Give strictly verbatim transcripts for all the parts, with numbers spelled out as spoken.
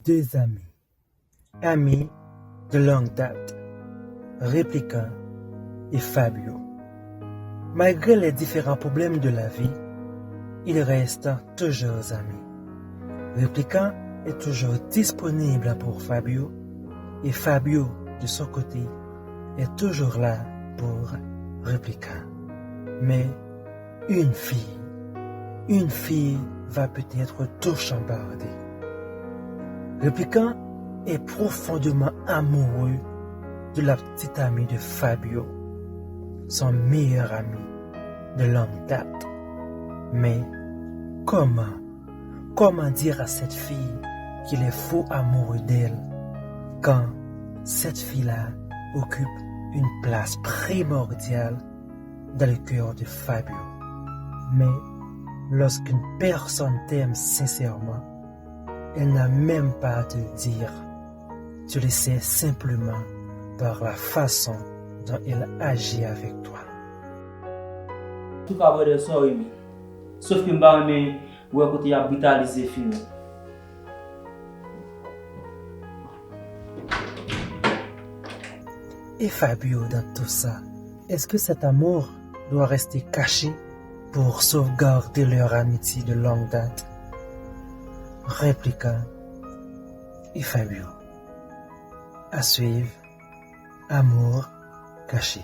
deux amis. Amis de longue date, Réplikan et Fabio. Malgré les différents problèmes de la vie, ils restent toujours amis. Réplikan est toujours disponible pour Fabio et Fabio, de son côté, est toujours là pour Réplikan. Mais une fille, une fille va peut-être tout chambarder. Réplikan est profondément amoureux de la petite amie de Fabio, son meilleur ami de longue date. Mais comment, comment dire à cette fille qu'il est fou amoureux d'elle quand cette fille-là occupe une place primordiale dans le cœur de Fabio? Mais lorsqu'une personne t'aime sincèrement, elle n'a même pas à te le dire. Tu le sais simplement par la façon dont elle agit avec toi. Antouka, brother, sorry, man. Sof ke m pa renmen wè kote y ap britalize fi yo. Et Fabio dans tout ça, est-ce que cet amour doit rester caché pour sauvegarder leur amitié de longue date? Réplikan et Fabio. À suivre, Amour caché.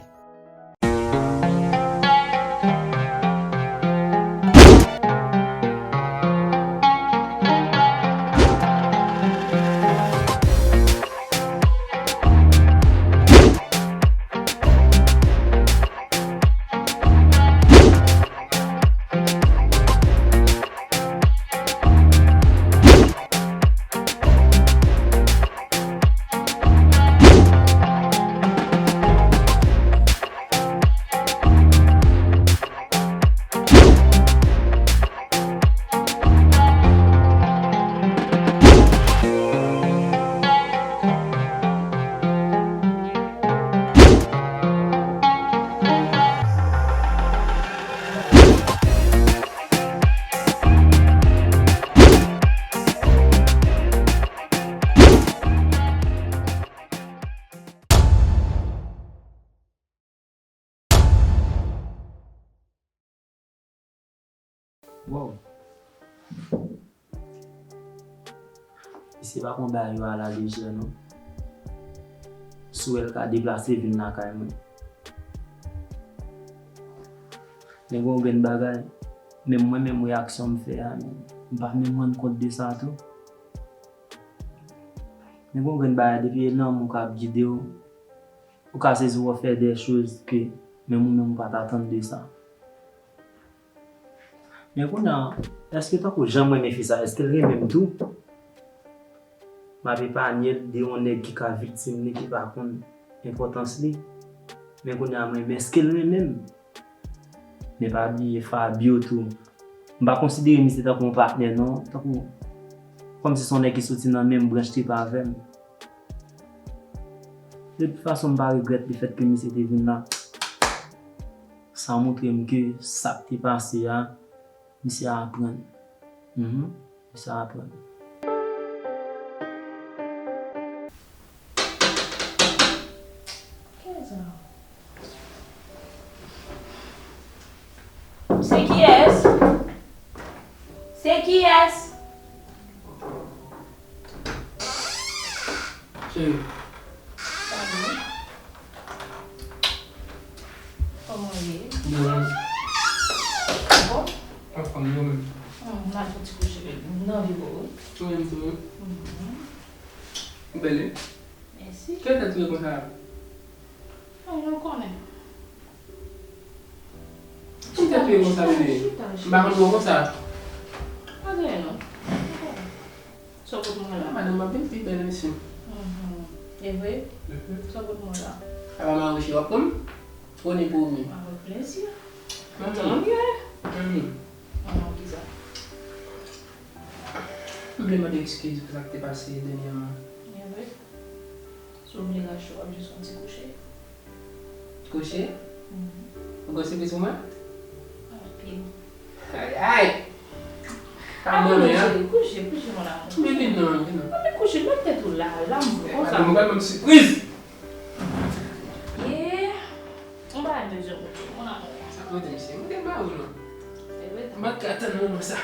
Wow. Misye pa konn bagay yo a la lejè non. Si w wè l ka deplase vin lakay mwen. Men gen yon grenn bagay, menm mwen menm reyaksyon m fè a, men m pa menm rann kont de sa tou. Men gen yon grenn bagay, depi e lanmou k ap gide w, ou ka sezi w ap fè de choz ke menm ou menm ou pa t atann de sa. Men kounye a, èske tankou jan m renmen fi sa, èske l renmen m tou? M ap epanye l de yon nèg ki ka viktim li, ki pa konn enpòtans li. Men kounye a, mwen, men èske l renmen m? Men pa bliye Fabio tou. M pa konsidere misye tankou yon patnè non, tankou kòmsi se yon nèg ki soti nan menm branch trip avè m. De tout fason, m pa regrèt lefèt ke misye te vin la. Sa montre m ke sa k te pase a, misye aprann. Mhm. Misye aprann. Se kiyès? Se kiyès? Cheri. Kòman w ye? Byen. Bon? Anfòm, ou menm? Hmm, m al fè ti kouche, baby. M nan vi, boo. Ou menm tou, wi. Mhm. Ou bèl, wi. Mèsi. Kiyès tèt ou ye konsa? Mwen konnen. Ki tèt ou ye konsa, bebe? M pa konn wè w konsa. Pa gen anyen non. Sa w pot mwen la? Madanm ap vin pi bèl, mesye. Mhm. E vre? Mhm. Sa w pot mwen la? Sa pa mari w che w ap pran m? Ou ni pou ou menm? Avèk plezi. Mhm. Tanpri. Mhm. Manman, kisa? M vle mande eskiz pou sa k te pase dènyèman. E vre? Si w vle rache w ap jis fè yon ti kouche. Kouche? Mhm. Ou gen sipris pou mwen? Anpil. Ay, ay! Ka mwen, men, an. Kouche, kouche, kouche, mon amour. Men vin non, vin non. Mwen kouche, met tèt ou la, la, m konsa. Mwen ba mwen sipriz. Yeah. Mwen ba mwen jan kouche, mon amour. Sa mwen te misye, mwen te ba ou non. Mwen ka tann moman sa.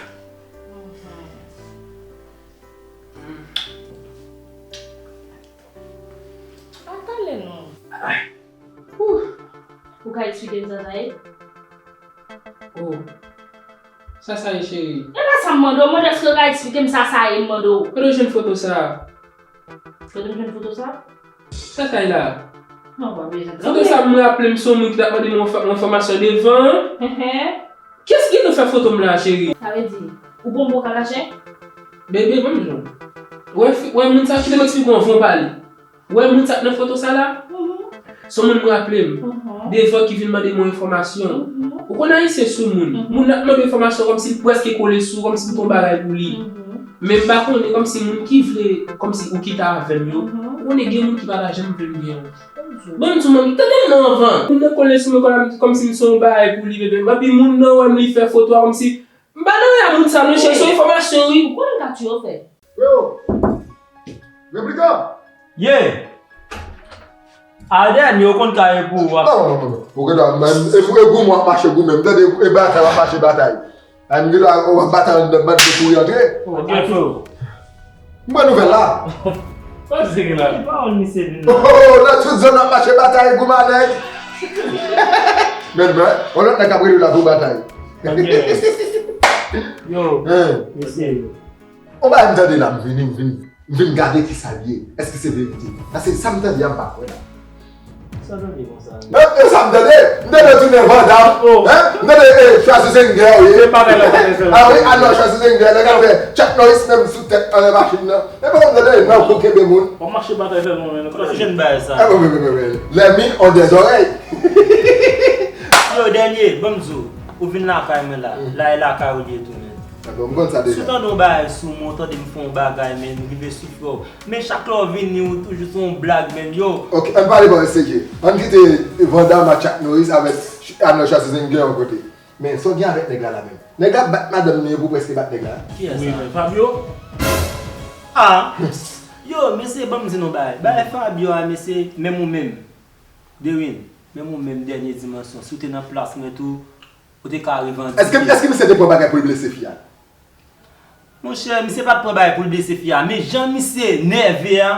Atale non. Ou ka eksplike m sa sa ye? Oh. Sa sa ye, cheri? E pa sa m mande w, mande èske w ka eksplike m sa sa ye m mande w. Kote w jwenn foto sa? Kote m jwenn foto sa? Sa sa ye la? Non, pa bezwen. Foto sa m raple m se yon moun ki t ap mande m yon enfòmasyon devan. Kiyès ki gentan fè foto m la, cheri? Sa vle di, ou bon bon kalachen? Bebe, ban m jwenn. Wè, wè moun sa, kite m eksplike w anvan w pale. Ou wè moun sa k nan foto sa la? Se yon moun m raple m. Devan ki vin mande m yon enfòmasyon. Ou konn Ayisyen sou moun. Moun nan ap mande w enfòmasyon kòmsi l prèske kole sou ou, kòmsi l te yon bagay pou li. Men m pa konnen kòmsi moun ki vle, kòmsi ou kite avè m yo. Ou konnen gen moun ki pa ta janm vle m gen yon. Ban m di w, manmi, tande m nan anvan. Moun nan kole sou mwen kòmsi m se yon bagay pou li, bebe. Epi moun nan wè m, li fè foto a kòmsi M pa nan rè moun sa non, cheri, se yon enfòmasyon wi. Ou konnen m ka tiye w fè. Yo! Replika! Ye! Adèn, yo konn ka ye pou w ap. Non, non, non, non. Ou gen dwa, e pou e goumen w ap mache goumen. M tande e batay w ap mache batay. Ay, m gen dwa w ap batay anndan bandi kouri antre. Ok, freo. M pran nouvèl la. Sa w di gen la? Ki pawòl misye vin la? Oh, nan tout zòn ap mache batay goumen nèg. Men, men, yon lòt nèg ap rele w la pou batay. Ok. Yo, mesye. On bagay m tande la, m vini, m vin, m vin gade ki sa l ye. Èske se verite? Paske sa m tande a, m pa kwè la. Sa tande konsa? Hein? E sa m tande? M tande tounen Van Damme. Oh. Hein? M tande, eh, Schwarzenegger, wi. Se bagay la, bagay sa. Ah wi, ah non, Schwarzenegger, nèg ap fè Chuck Norris menm sou tèt anlè machin nan. E pa m tande, non, pou kenbe moun. W ap mache batay sèlman, men. Kote w jwenn bagay sa? Eh, men, men, men, men. Les mines ont des oreilles. Yo, Dènye, ban m di w, ou vin lakay mwen la. La e lakay ou li ye tou, men. Ah bon, m konn sa deja. Si w tande yon bagay sou mwen, w tande m fè yon bagay, men, m rive soufle w. Men chak lè w vini, ou toujou se yon blag, men yo. Ok, ann pale bò serye. Ann kite Van Damme ak Chuck Norris avèk Ch-, Arnold Schwarzenegger yon kote. Men, sa w gen avèk nèg la la menm? Nèg la bat madanm li, epi w prèske bat nèg la. Kiyès sa? Wi, men Fabio. Ah! Yo, mesye, ban m di nou bagay. Bagay Fabio a, mesye, menm ou menm. Derwin, menm ou menm, Dènye Dimansyon, si w te nan plas mwen tou, ou te ka revandike. Èske, èske misye te pran bagay pou l blese fi a? Monchè, misye pa t pran bagay pou l blese fi a, men jan misye nève a,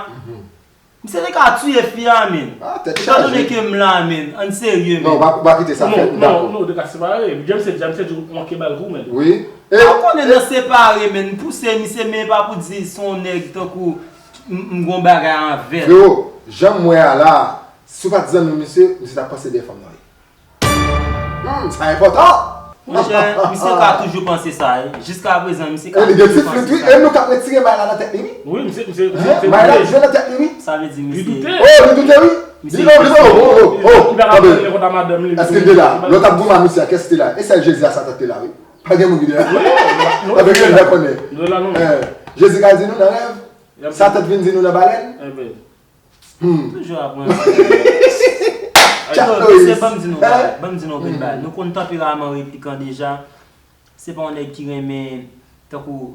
misye te ka tiye fi a, men. Ah, tèt chaje. Etan done ke m la, men, ann serye, men. Non, w pa, w pa kite sa fèt, m dakò. Non, non, nou te ka separe. James te, James te di w manke ba l goumen. Wi. E, pa konnen nan separe, men, m pouse misye, men e pa pou di se yon nèg tankou m, m gon bagay anvè l. Freo, jan m wè a la, si w pa t zanmi misye, misye t ap panse de fanm nan, wi. Hmm, sa enpòtan! Monchè, misye ka toujou panse sa, wi. Jiska prezan, misye ka toujou panse sa. E li gen ti flit, wi. E nou k ap retire may la nan tèt li, wi. Wi, misye, misye, misye. May la jwe nan tèt li, wi. Sa vle di misye. Li doute. Oh, li doute, wi. Li, oh, li, oh, oh, oh, oh. Èske l te la? Lè w t ap goumen a misye a, kiyès ki te la? E sèl Jezi a Satan ki te la, wi. Pa gen moun ki te la. Wi, wi. Anben, gen lè konnen. Jezi ka di nou nan rèv. Satan t vin di nou nan balèn. Hmm. Toujou ap ranse. Yo, mesye, ban m di nou bagay, ban m di nou yon grenn bagay. Nou konn tanperaman Replikan deja. Se pa yon nèg ki renmen, tankou,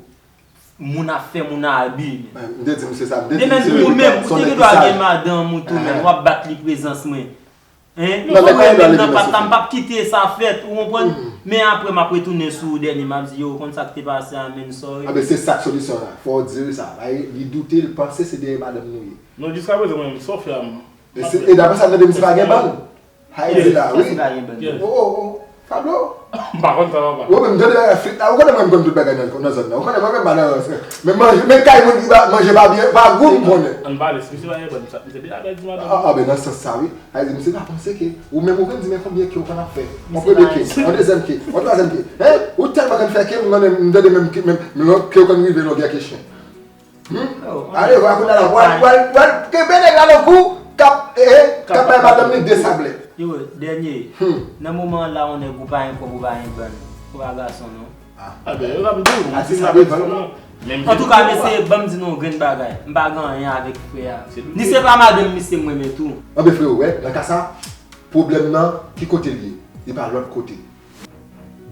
moun ap fè moun abi, men. M te di misye sa, m te di misye, ou menm, ou te gen dwa gen madanm ou tou, men w ap bat li prezans mwen. Hein? Ou renmen m nan pat la, m p ap kite sa fèt, ou konprann? Men apre, m ap retounen sou ou, Dènye, m ap di, yo, ou konn sa k te pase a, men, sorry. Anben, se sa k solisyon an. Fò w di wi sa. Li doute, li panse se dèyè madanm nou ye. Non, jiska prezan, mwen menm, Sofia, m, e se, e daprè sa m tande, misye pa gen bann. Haiti la, wi. Sa se pa gen bann. Oh, oh, oh. Fablo. M pa konn sa, papa. Ou menm, m tande bagay flit la. Ou konnen mwen, m konn tout bagay nan, nan zòn nan. Ou konnen mwen menm, pa nan rans. Men manje, men kay moun ki pa, manje pa byen, pa gou, m konnen. Ann pale, si misye pa gen bann, sa, misye deja pèdi madanm. Ah, ah, ben, nan sans sa, wi. Haiti, misye pa panse ke, ou menm, ou konn di, men konbyen ke ou konn ap fè? On premye ke, on dezyèm ke, on twazyèm ke. Hein? Ou tèlman konn fè ke, m konnen, m tande menm ke, menm, menm ke ou konn rive longè ke chen. Hmm? Oh, ale vwa kounye a la, w al, w al, w al kenbe nèg la nan kou, k ap, eh, k ap bay madanm li de sablè. Yo, Dènye, nan moman an la, yon nèg ou pa gen kòb, ou pa gen bann, ou pa gason, non. Ah ben, yo t ap di w, ah, se sa, non. Antouka, mesye, ban m di nou yon grenn bagay. M pa gen anyen avèk frè a. Ni se pa madanm misye m renmen tou. Anben, freo, wè, nan ka sa, pwoblèm nan, ki kote l ye? Li pa lòt kote.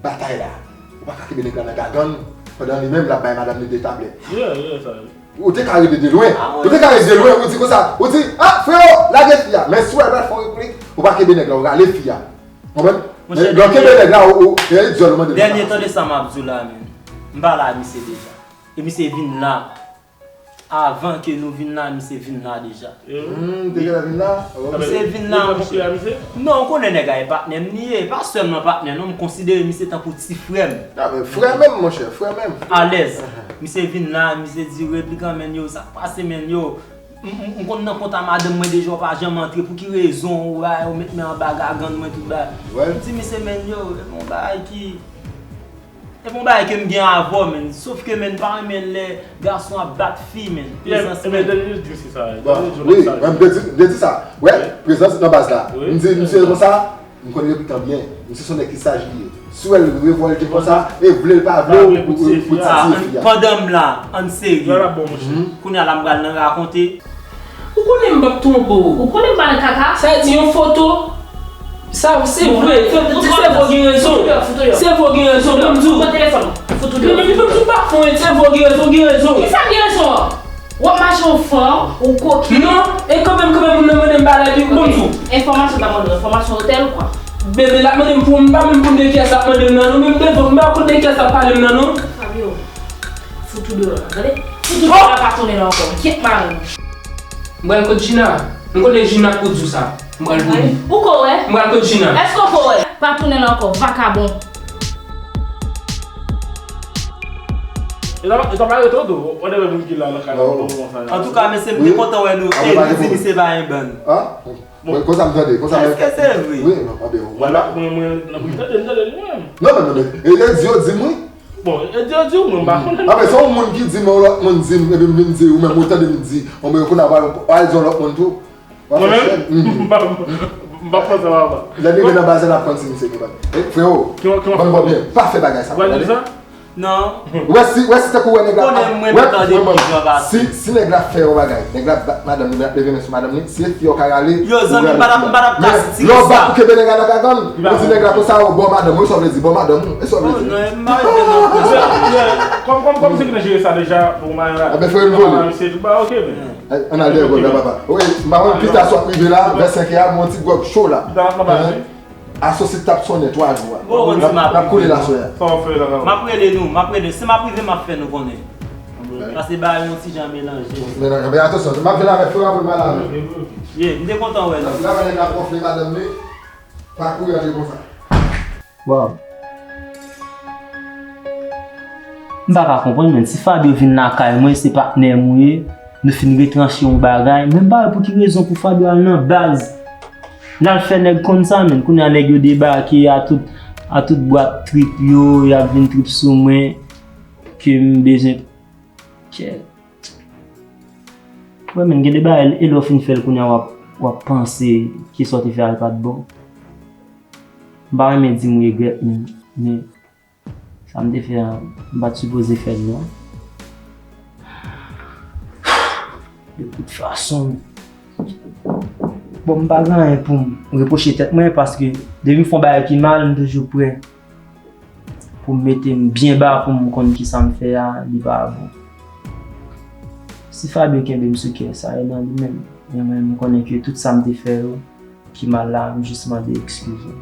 Batay la, ou pa ka kenbe nèg la nan gagann. Pandan li menm, l ap bay madanm li de tablèt. Yeah, yeah, sa. Ou te ka rete de lwen. Ou te ka rete de lwen, ou di konsa, ou di, ah, freo, lage fi a. Men si w wè l pral fè yon replik, ou pa kenbe nèg la, ou rale fi a. Konprann? Men lè w kenbe nèg la, ou, ou, e dyòl ou mande. Dènye, tande sa m ap di w la, men. M pale a misye deja. E misye vin la. Avan ke nou vin la, misye vin la deja. Hmm, te genlè vin la? Misye vin la, monchè. Non, ou konnen nèg la e patnè m li ye. E pa sèlman patnè, non, m konsidere misye tankou ti frè m. Ah, men frè menm, monchè, frè menm. Alèz. Misye vin la, misye di, Replikan, men yo, sa k pase, men yo? M, m, m konn nan kont a madanm mwen deja, w pa janm antre. Pou ki rezon ou bay, ou met men anba gagann mwen tout bagay? M di misye, men yo, e bon bagay ki, e bon bagay ke m gen avè w, men. Sof ke, men, m pa renmen lè gason ap bat fi, men. Prezans, men. Bon, wi, m te di, m te di sa. Wè, prezans nan baz la. M di misye konsa, M konn Replikan byen. Misye se yon nèg ki saj li ye. Si w wè l revòlte konsa, e vle l pa vle w, ou, ou, ou tiye fi a. Pandan m la, ann serye. Kounye a la m pral nan rakonte. Ou konnen m p ap twonpe w. Ou konnen m pa nan kaka. Sa vle di yon foto. Sa, se vre. Se vre w gen rezon. Se vre w gen rezon. Ban m di w. Pran telefòn. Fout ou deyò. Men, men, men, m pa fon, se vre w gen rezon, w gen rezon. Kisa m gen rezon an? W ap mache w fan, ou koken. Non, e kanmenm, kanmenm, moun nan mande m bagay, epi bon, m di w. Enfòmasyon w t ap mande m, enfòmasyon otèl ou kwa? Bebe, l ap mande m pou m, m pa menm konn de kiyès l ap mande m nan, non, menm devan, m pa konn de kiyès l ap pale m nan, non. Fabio, fout ou deyò la, tande? Fout ou deyò la, pa tounen la ankò, m kyèt mare w. M pral kot Gina, m konnen Gina k pou di w sa. M pral pou li. Ou ko wè? M pral kot Gina. Èske w ko wè? Pa tounen la ankò, vakabon. E sa pa rete w tou, whatever moun ki la nan kay la, bon, bon, sa. Antouka, mesye, m te kontan wè nou. Ey, nou di misye pa yon bann. Bon, konsa m tande, konsa m. Èske se vre? Wi, non, anben, vwala. Mwen, mwen, mwen tande, m tande li menm. Non, non, non, non. E, e di yo di m wi. Bon, e di yo di w, mwen m pa konnen. Anben, se yon moun ki di m, yon lòt moun di m, epi m vin di, ou menm ou tande m di, anben, kounye a w al di yon lòt moun tou. Mwen menm? M p ap, m p ap panse anba. Lè nèg yo nan baz la, n ap konn si misye gen baz. Freo, ban m bò byen, pa fè bagay sa. Ou pral di sa? Non. Wè si, wè si tankou wè nèg la ap, wè, wè, si, si nèg la fè yon bagay, nèg la bat madanm li, nèg la ap leve men sou madanm li, si se fi a w ka rale, ou rale fi a. Men lè w bat, ou kenbe nèg la nan gagann, ou di nèg la konsa, o, bò madanm ou, e sa w vle di, bò madanm ou, e sa w vle di. Kòm, kòm, kòm se ki nan jere sa deja, bon, madanm la. Anben, frè m vole. Ann al dèyè gwòg la, papa. Wi, m pa konn pita si w ap rive la, vè senk è a, m gon ti gwòg cho la. Pita n ap nan baz, wi. Asosi t ap sonnen twa jou a. N ap koule la aswè a. Sa w ap fè la la? M ap rele nou, m ap rele. Si m ap rive, m ap fè nou konnen. Paske bagay yon ti jan melanje. Men, men atansyon, m ap vin avèk frè a pou l pale avè w. Ye, m te kontan wè nou. Paske la, nèg la ap gonfle madanm li, pa kouri antre konsa. Waw. M pa ka konprann, menn. Si Fabio vin lakay mwen, se patnè m ou ye, nou fin retranche yon bagay, men m pa wè pou ki rezon pou Fabio al nan baz. L al fè nèg konn sa, menn. Kounye a nèg yo debake a tout, a tout bwat trip yo, y ap vin trip sou mwen, ke m bezwen. Kèt. Wè, menn, gen de bagay, e lè w fin fè l, kounye a w ap, w ap panse ke sa w te fè a l pa t bon. M pa renmen di m regrèt, menn, men sa m te fè a, m pa t sipoze fè l, non. De tout fason, bon, m pa gen anyen pou m repwoche tèt mwen, paske depi m fè yon bagay ki mal, m toujou prè pou m mete m byen ba pou m konn kisa m fè a, li pa bon. Si Fabio kenbe m sou kè, sa e nan li menm. Men mwen, m konnen ke tout sa m te fè yo ki mal la, m jis mande ekskiz ou.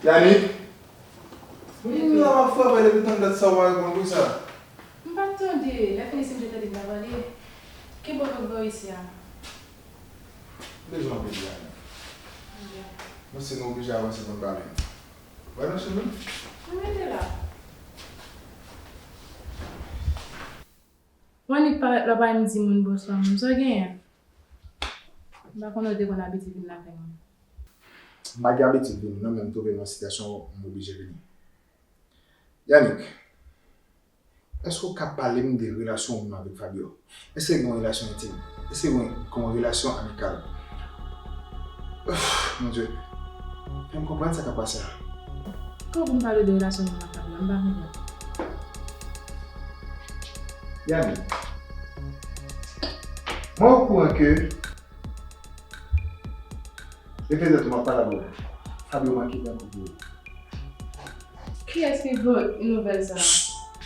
Yannick? Wi, m la m ap frape depi tann dat sa w pa reponn pou sa. M pa t tande, lè fini si m te tande m t ap ale. Ki bò w vin bò isi a? M bezwen anpil, Yannick. Mwen se nou oblije avanse pou n pale. Wè nan chimi? Mwen rete la. Wannik parèt la bay m di moun bonswa moun. Sa w genyen? M pa konnen w te konn abitye vin lakay mwen. M pa gen abitid vini non, men m twouve m nan sitiyasyon m oblije vini. Yannick, Èske w ka pale m de relasyon ou menm avèk Fabio? Èske gen yon relasyon entim? Èske gen yon relasyon amikal? Uf, mon Dieu. Fè m konprann sa k ap pase a. Kòman pou m pale de relasyon mwen ak Fabio? M pa konprann. Yani, mwen okouran ke, e petèt ou m ap pale avè w, Fabio manke tankou pou ou. Kiyès ki voye nouvèl sa a?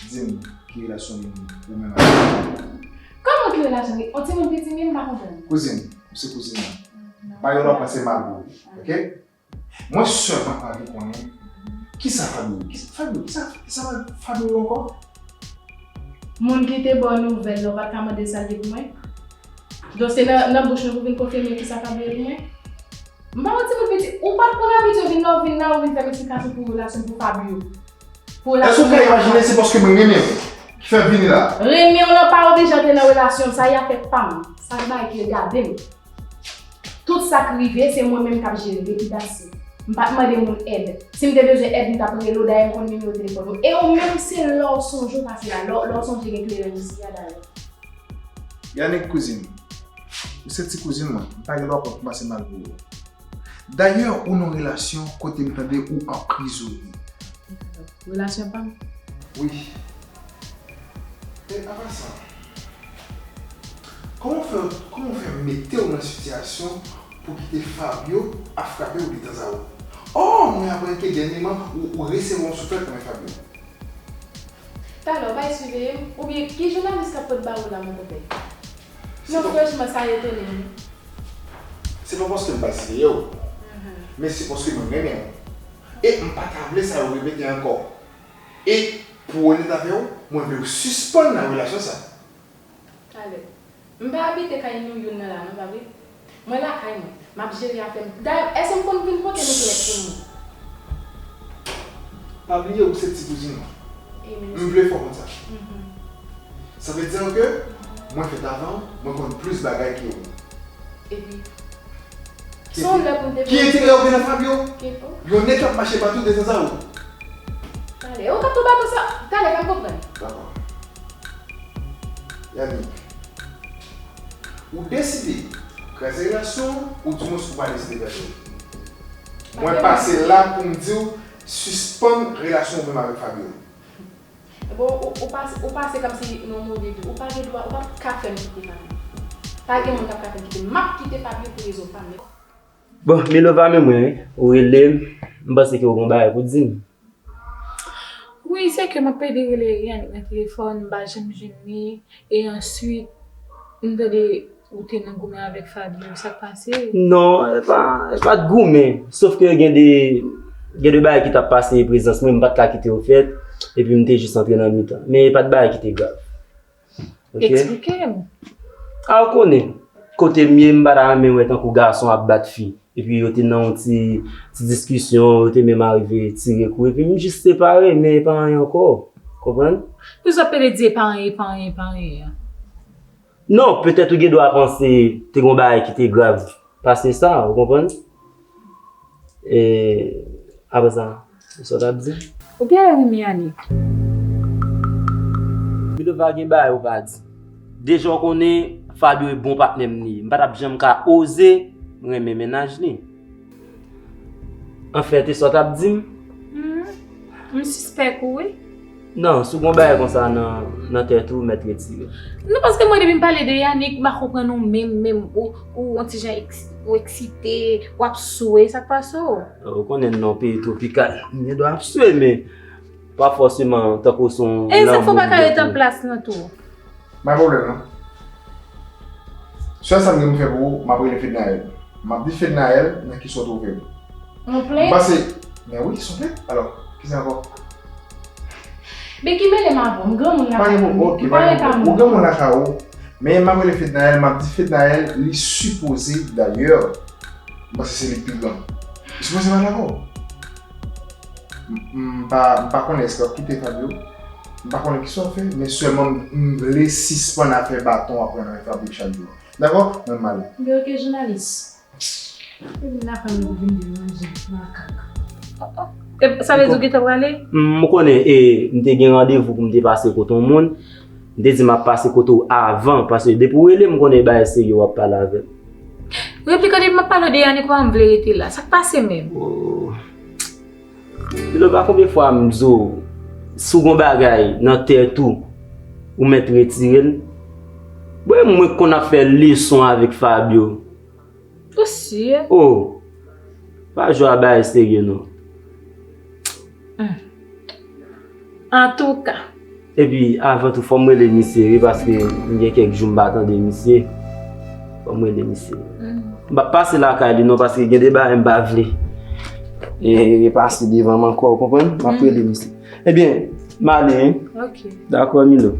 Di m ki relasyon ou menm avèk Fabio. Kòman ki relasyon? On timoun piti, men m pa konprann. Kouzin, ou se kouzin mwen. Pa gen dwa panse mal pou ou, oke? Mwen sèlman anvi konnen kisa Fabio ye. Kisa Fabio, kisa, kisa Fabio ye ankò? Moun ki te ba w nouvèl la, ou pa t ka mande sa l ye pou mwen? Donk se nan, nan bouch nou pou vin konfime kisa Fabio ye pou mwen? M pa yon timoun piti, ou pa t konn abitye vin la, ou vin la, ou vin fè m eksplikasyon pou relasyon pou Fabio. Pou relasyon pou Fabio. Èske w ka imajine se paske mwen renmen w ki fè m vini la? Renmen w lan pa oblije antre nan relasyon m, sa e afè pa m. Sa se bagay ki regade m. Tout sa k rive, se mwen menm k ap jere depi dasi. M pa t mande moun èd. Si m te bezwen èd, m t ap rele w, dayè m konn nimewo telefòn ou. E ou menm, se lè w sonje w pase la, lè w, lè w sonje gen kleren isi a dayè. Yanick, kouzin, ou se ti kouzin mwen, m pa gen dwa pran pou pase mal pou ou. Dayè, ou nan relasyon kote m tande ou anprizone. Relasyon pa m? Wi. E apa sa, kòman w fè, kòman w fè mete w nan sitiyasyon pou kite Fabio ap frape w detanzawou? Ò, mwen aprann ke dènyèman ou, ou resevwa yon souflèt nan men Fabio. Talè w bay siveye m, oubyen ki jounalis k ap pot ba ou la, mon konpè? Non, franchman, sa etone m wi. Se pa paske m pa siveye w, men se paske mwen renmen w. E m pa ta vle sa yo repete ankò. E pou onèt avè w, mwen vle w sispann nan relasyon sa. Talè. M pa abite kay nou youn nan la non, pa vre? Mwen lakay mwen. M ap jere afè m. Dayè, èske m konn vin pote nouvèl pou moun? Pa bliye ou se ti kouzin mwen. M vle fè w konn sa. Sa vle di ke mwen fèt avan w, mwen konn plis bagay ke ou. Epi, se yon lè pou m te... Ki enterè ou gen nan Fabio? Yon nèg k ap mache patou detanzawou. Talè, ou k ap tou bato sa. Talè, fè m konprann. Dakò. Yanick, ou deside kraze relasyon an, oudimwens ou pa deside kraze l. Mwen pase la pou m di w, sispann relasyon ou menm avèk Fabio. Bon, ou, ou pase, ou pase kòmsi nan yon move tou. Ou pa gen dwa, ou pa ka fè m kite Fabio. Pa gen moun k ap ka fè m kite. M ap kite Fabio pou rezon pa m. Bon, Milova, men mwen, wi. Ou rele m, m panse ke ou gen yon bagay pou di m. Wi, se ke m ap plede rele Yanick nan telefòn, m pa janm jwenn li. E answit, m tande ou te nan goumen avèk Fabio, sa k pase? Non, e pa, e pa t goumen. Sòf ke gen de, gen de bagay ki t ap pase prezans mwen, m pa t ka kite yo fèt, epi m te jis antre nan mitan. Men e pa t bagay ki te grav. Oke? Eksplike m. A, ou konnen, kote m ye, m pa ta renmen wè tankou gason ap bat fi. Epi yo te nan yon ti, ti diskisyon, yo te menm arive tire kou. Epi m jis separe, men e pa anyen ankò. Konprann? Poukisa w ap plede di e pa anyen, e pa anyen, e pa anyen an? Non, petèt ou gen dwa panse te gen yon bagay ki te grav pase sa, ou konprann? E, apre sa, sa w t ap di? Ou byen renmen Yanick. Milova, gen bagay ou pa di. Deja w konnen Fabio e bon patnè m li ye. M pa t ap janm ka oze renmen mennaj li. Anfèt, e sa w t ap di m? Hmm, m sispèk ou, wi. Non, si w gen yon bagay konsa nan, nan tèt ou, mèt retire. Non, paske mwen, depi m pale de Yanick, m pa konprann ou menm, menm. Ou, ou yon ti jan eks-, ou eksite, w ap swe, sa k pase w? Ou konnen nan peyi twopikal, m gen dwa ap swe, men pa fòseman tankou se yon lanmou. E sa k fè w pa ka ret an plas lan tou? Pa gen pwoblèm, non. Sèl sa m gen pou m fè pou ou, m ap rele Fednaelle. M ap di Fednaelle nan kisa w twouve m. Yon plent? M panse, men wi, se yon plent. Alò, kisa ankò? Men ki mele m avè w? M granmoun lakay mwen, m pa ret ak moun. Ou granmoun lakay ou. Men m ap rele Fednaelle, m ap di Fednaelle, li sipoze, dayè, m panse se li k pi gran. Li sipoze pale avè w. M, m pa, m pa konnen èske w ap kite Fabio. M pa konnen kisa w ap fè, men sèlman m, m vle sispann afè baton w ap pran nan men Fabio chak jou. Dakò? Mwen m ale. Gen oke jounalis. Epi n ap fè nou vin deranje, makak. Oh, oh. E, sa vle di w gentan prale? M konnen, e, m te gen randevou pou m te pase kote yon moun. M te di m ap pase kote w avan, paske depi w rele m, m konnen e bagay serye w ap pale avè m. Replika, depi m ap pale w de Yannick, kòman m vle rete la? Sa k pase menm? Oh. Milo, pa konbyen fwa m di w, si w gen yon bagay nan tèt ou, ou mèt retire l. Bon, mwen konn ap fè leson avèk Fabio. Ou si? Oh, pa jwe a bagay serye non. Hmm. Antouka. Epi, avan tou, fò m rele misye, wi, paske m gen kèk jou m pa tande misye. Fò m rele misye. Hmm. M p ap pase lakay li non, paske gen de bagay m pa vle. E, e pase devan m ankò, ou konprann? M ap rele misye. Ebyen, m ale, wi. Ok. Dakò, Milo.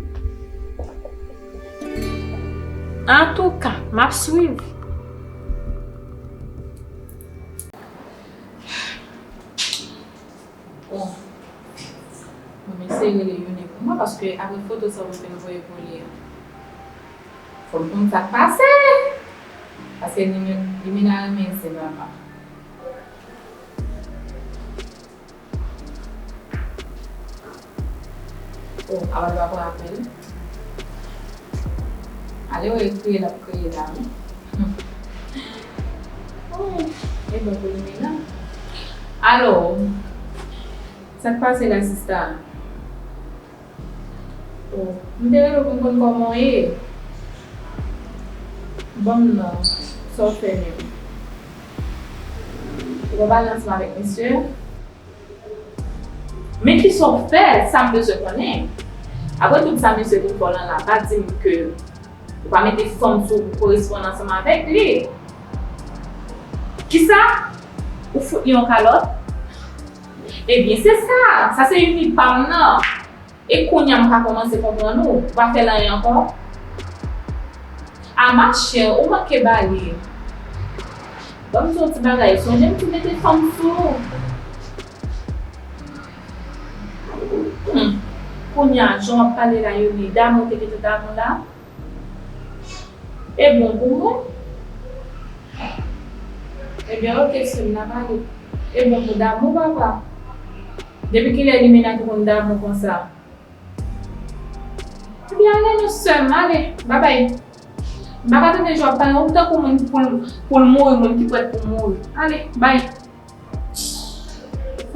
Antouka, m ap swiv. Bon, mwen eseye rele Youni pou mwen, paske apre foto sa yo te voye pou li a, fò m konn sa k pase. Paske Limena renmen zen papa. Oh, Awad pa pran apèl. Ale wè kriye l ap kriye la, wi. Oh, e bon pou Limena. Alo, sa k pase la, sista? Oh, m te rele w pou m konn kòman w ye. Ban m non, sa w fè menm? Ou pa pale ansanm avèk misye? Men kisa w fè, sa m bezwen konnen. Apre tout sa misye vin fè w lan la, pa di m ke ou pa mete fanm sou ou pou koresponn ansanm avèk li. Kisa? Ou fout li yon kalòt? Ebyen, se sa. Sa se Youni pa m nan. E kounye a m ka kòmanse konprann ou. Ou pa fè l anyen ankò. A machè, ou manke ba li. Ban m di w yon ti bagay, sonje m te mete fanm sou ou. Hmm. Kounye a, jan w ap pale la, Youni, damou te kite damou la. E bon pou mwen. Ebyen, ok, sè m, n a pale. E bon pou damou, papa. Depi kilè Limena te konn damou konsa? Ebyen, ale non, sè m, ale. Babay. M pa ka tande jan w ap pale, ou tankou moun pou l, pou l mouri, moun ki prèt pou mouri. Ale, bay.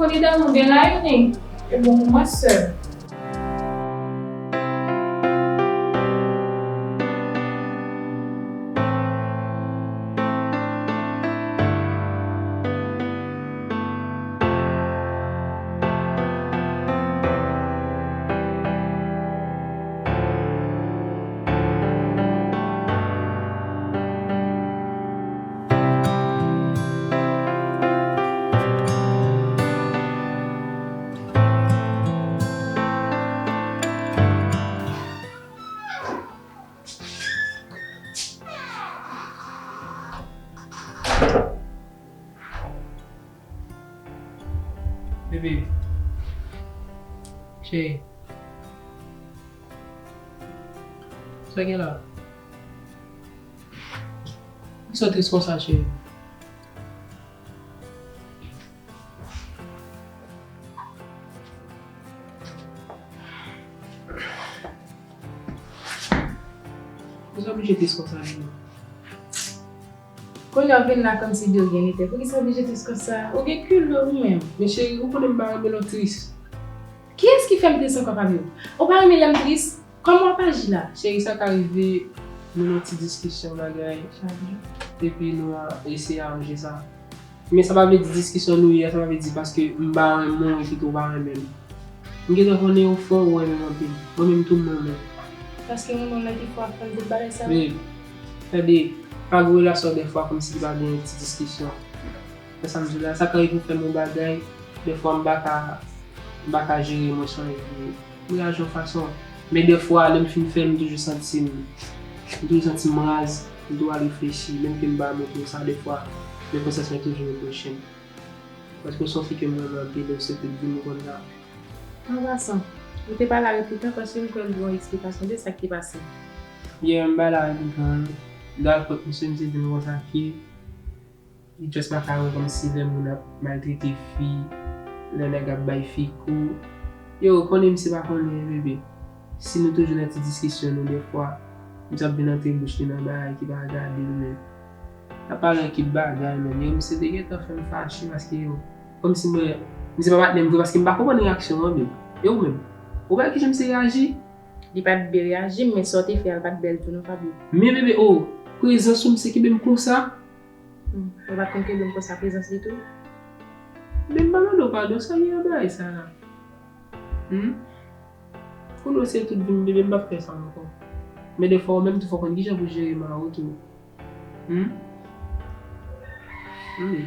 Foli damou gen la, Youni. E bon pou mwen, sè m. Bebe. Cheri. Sa gen la? Poukisa w tris konsa, cheri? Poukisa w oblije tris konsa, cheri? Kounye a w vin la kòmsi de ryen n'était. Poukisa w oblije tris konsa? Ou gen kilè ou menm? Men cheri, ou konnen m pa renmen lè w tris. Kiyès ki fè m tris ankò, Fabio? Ou pa renmen lè m tris? Kòman w ap aji la? Cheri, sa ka rive, nou nan ti diskisyon bagay. Epi nou a eseye aranje sa. Men sa pa vle di diskisyon nou ye a, sa pa vle di paske m pa renmen w epi tou w pa renmen m. M gentan konnen o fon ou renmen m anpil. Mwen menm tou m renmen w. Paske m renmen w la ki fè w ap fè m tout bagay sa yo. Men, tande, pa gen relasyon dèfwa kòmsi ki pa gen ti diskisyon. Wè sa m di w la, sa ka rive ou fè m yon bagay, dèfwa m pa ka, m pa ka jere, mwen sonje m reyaji yon fason. Men dèfwa, lè m fin fè l, m toujou santi m, m toujou santi m raz, m toujou al reflechi, menm ke m pa montre w sa dèfwa, men konsyans mwen toujou repwoche m. Paske w se yon fi ke m renmen anpil, e w se te di m konn sa. An pasan, ou te pale a replika paske m kwè m dwe yon eksplikasyon de sa k te pase. Yeah, m pale a replika, wi. Dakò, misye, misye di m konsa ke li just pa ka wè kòmsi lè moun ap maltrete fi, lè nèg ap bay fi kou. Yo, konnen misye pa konnen, bebe. Si nou toujou nan ti diskisyon nou, defwa, misye ap vin antre bouch li nan bagay ki pa gade l menm. L ap pale yon kit bagay menm. Yo, misye te gentan fè m fache paske yo, kòmsi mwen, misye pa patnè m vre paske m pa konprann reyaksyon an menm. E ou menm? Ou pa wè kijan misye reyaji? Li pa t byen reyaji, men sa w te fè a, l pa t bèl tou non, Fabio. Men bebe, oh, prezans ou misye kenbe m konsa. Hmm, ou pa t konn kenbe m konsa, prezans li tou? Men m pa mande w padon, sa gen nan bagay sa la? Hmm? Kounye a se tout vi m, bebe, m p ap fè sa ankò. Men defwa ou menm tou fò konn kijan pou jere mari w tou. Hmm? Hmm.